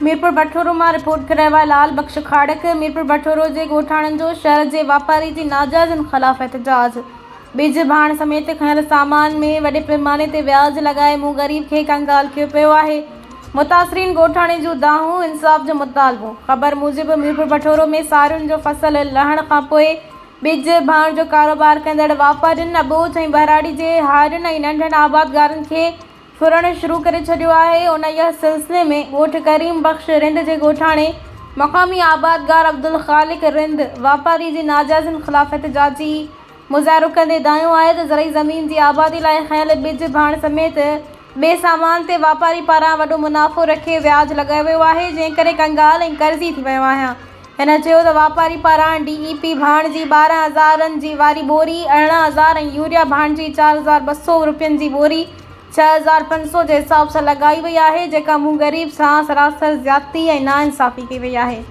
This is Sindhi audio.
ميرپور بٺورو مان رپورٽ ڪري رهيو آهي لال بخش کاڙڪ، ميرپور بٺورو جي ڳوٺاڻن جو شهر جي واپاري جي ناجائزين خلاف احتجاج، ٻج ڀاڻ سميت کنيل سامان ۾ وڏي پيماني تي وياج لڳائي مون غريب کي ڪنگال ڪيو پيو آهي، متاثرين ڳوٺاڻي جون دانهون، انصاف جو مطالبو. خبر موجب ميرپور بٺورو ۾ سارين جو فصل لهڻ کانپوء ٻج ڀاڻ جو ڪاروبار ڪندڙ واپارين، اٻوجهه ۽ ٻهراڙي جي هارين ۽ ننڍن آبادگارن کي ڦرڻ شروع ڪري ڇڏيو آهي، انهيء سلسلي ۾ ڳوٺ ڪريم بخش رند جي ڳوٺاڻي مقامي آبادگار عبدالخالق رند واپاري جي ناجائزين خلاف احتجاجي مظاهرو ڪندي دانهيو آهي ته زرعي زمين جي آبادي لاء کنيل ٻج ڀاڻ سميت ٻئي سامان تي واپاري پاران وڏو منافعو رکي وياج لڳايو ويو آهي جنهن ڪري ڪنگال ۽ قرضي ٿي ويو آهيان هن چيو ته واپاري پاران ڊي اي پي ڀاڻ جي 12 هزارن جي واري ٻوري 18 هزار ۽ يوريا ڀاڻ جي 4200 رپين جي ٻوري 6500 جي حساب سان لڳائي وئي آهي جيڪا مون غريب سان سراسر زيادتي ۽ ناانصافي ڪئي وئي آهي.